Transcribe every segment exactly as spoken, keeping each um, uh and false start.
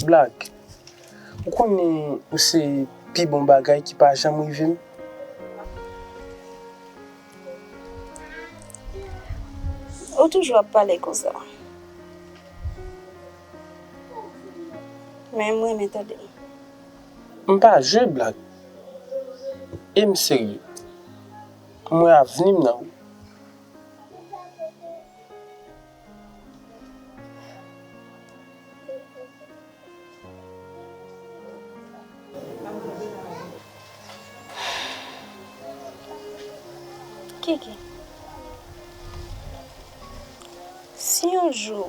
Black, ou konnen ou se pi bon bagay ki pa janm rive m. Ou toujou ap pale konsa. Men m renmen tande l. M pa jwe Black. E m serye. M wè avni m nan ou. Kiki, si yon jou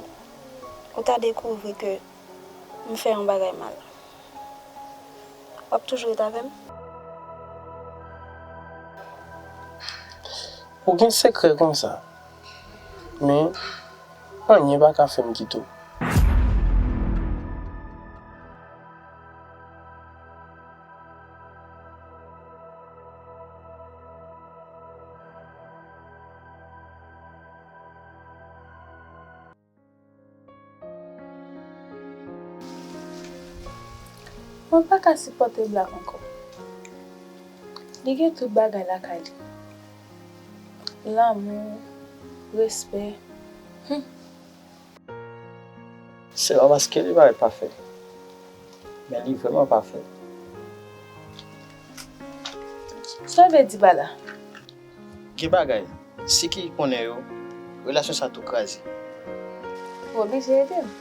ou ta dekouvri ke m fè yon bagay mal, w ap toujou ret avè m? Ou gen sekrè konsa. Men, anyen pa ka fè m kite w. Mwen pa ka sipòte Black ankò. Li gen tout bagay lakay li. Lanmou, respè. Hum. Se pa paske li parèt pafè, men li vrèman pafè. Sa w vle di pa la? Gen bagay, si Kiki konnen yo, relasyon sa tou kraze. Ou oblije ede m.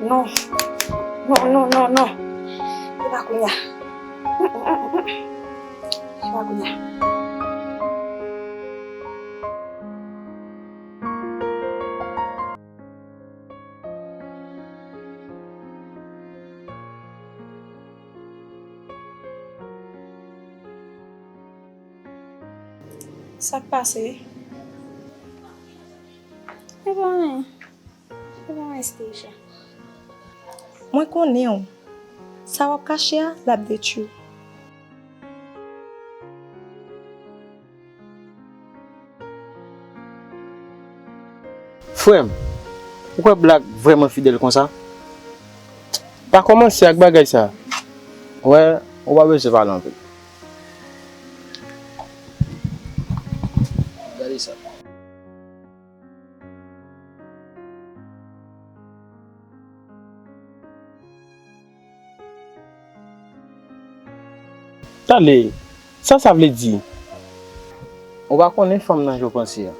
Non. Non, non, non, non. Se pa kounye a. Se pa kounye a. Sa k pase? Se pa anyen. Se pa anyen, Stacia. Mwen konnen w. Sa w ap kache a, l ap detwi w. Frè m, ou kwè Black vrèman fidèl konsa? Pa kòmanse ak bagay sa. Wè, ou pa bezwen pale anpil. Gade sa. Tande, sa sa vle di? Ou pa konnen fanm nan jan w panse a.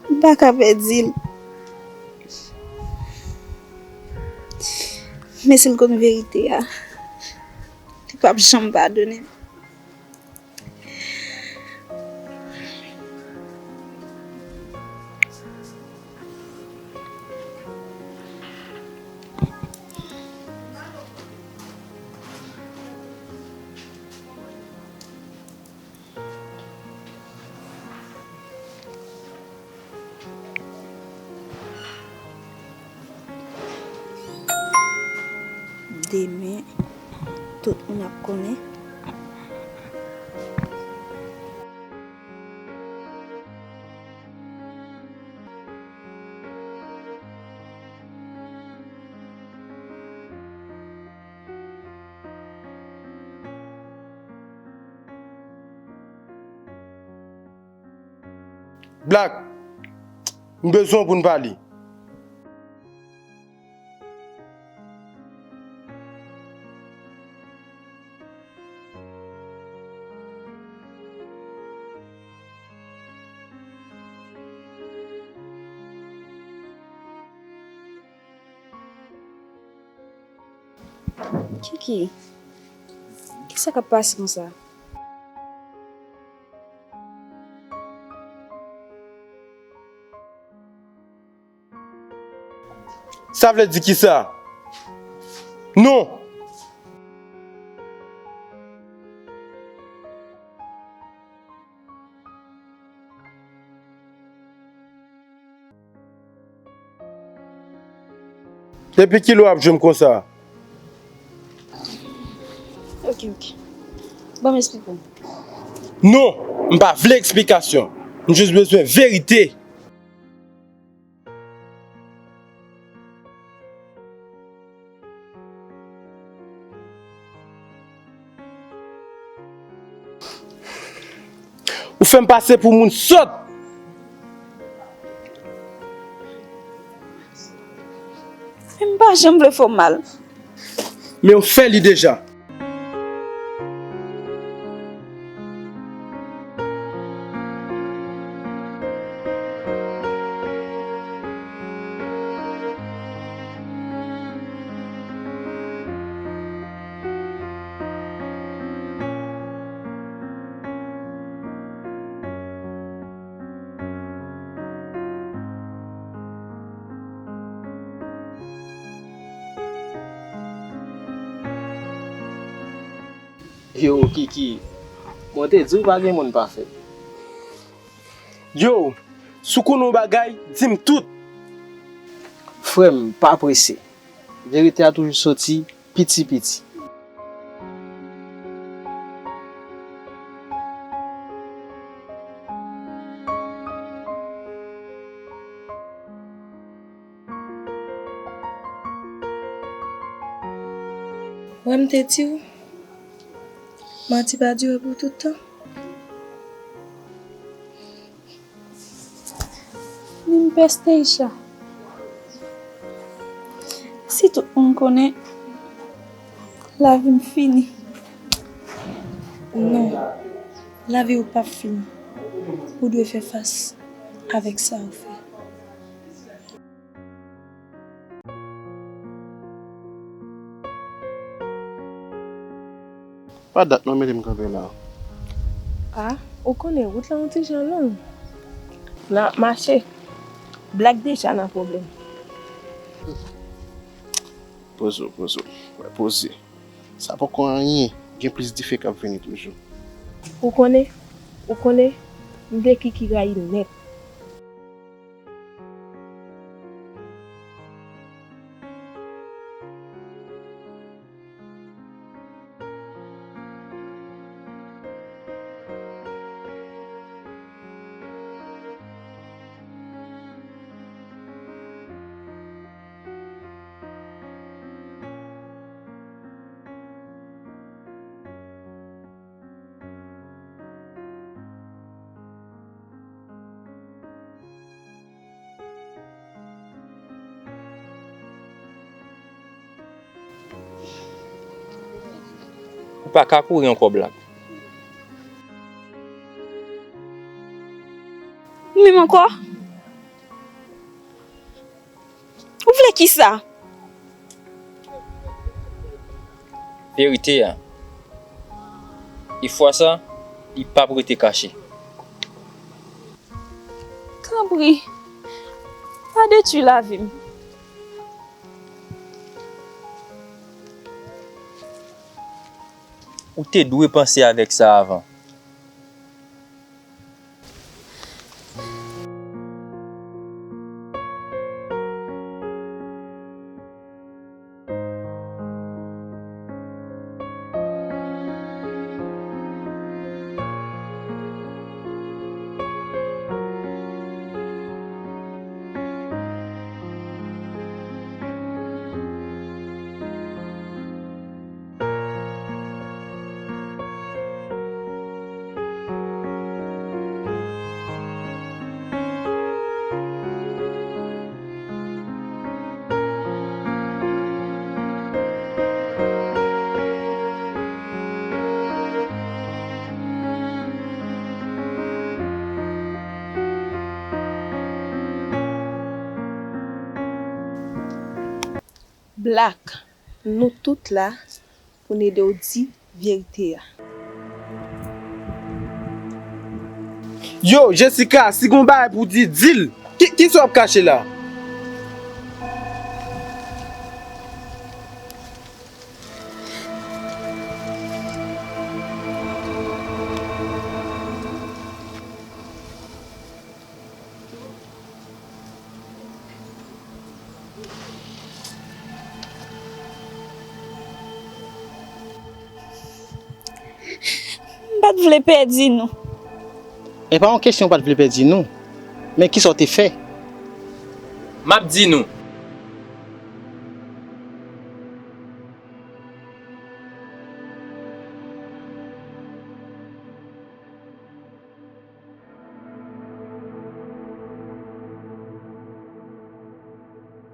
M pa ka pèdi l. Men si l konn verite a, li p ap janm padone m. Tout moun ap konnen. Black, m bezwen w pou n pale. Kiki, kisa k ap pase konsa? Sa vle di kisa? Non! Depi kilè w ap jwe m konsa? Ok, ok. Ban m esplike w. Non! M pa vle eksplikasyon. M jis bezwen verite. Ou fè m pase pou moun sòt. Men m pa janm vle fè w mal. Men w fè li deja. Yo, Kiki, mwen te di w pa gen moun pafè. Yo, si w konnen yon bagay, di m tout. Frè m, pa prese. Verite a toujou soti piti piti. Wè m te di w, manti pa dire pou tout tan. Ni m pès Teisha. Si tout moun konnen, lavi m fini. Non, lavi w p ap fini. Ou dwe fè fas avèk sa ou fè. Pa dat mwen mete m kanpe la. A, ou konnen wout la yon ti jan long. N ap mache. Black deja nan pwoblèm. Poze w, poze w. Wè, poze. Sa poko anyen. Gen plis dife k ap vini toujou. Ou konnen, ou konnen, m vle Kiki rayi m nèt. Ou pa ka kouri ankò, Black. Menm ankò? Ou vle kisa? Verite a. E fwa sa, li p ap rete kache. Tanpri, pa detwi lavi m. Ou te dwe panse avèk sa avan. Black, nou tout la pou n ede w di verite a. Yo, Jessica, si gon bagay pou di, di l. Ki, kisa w ap kache la? M pa t vle pèdi nou. E pa yon kesyon w pa t vle pèdi nou, men kisa w te fè? M ap di nou,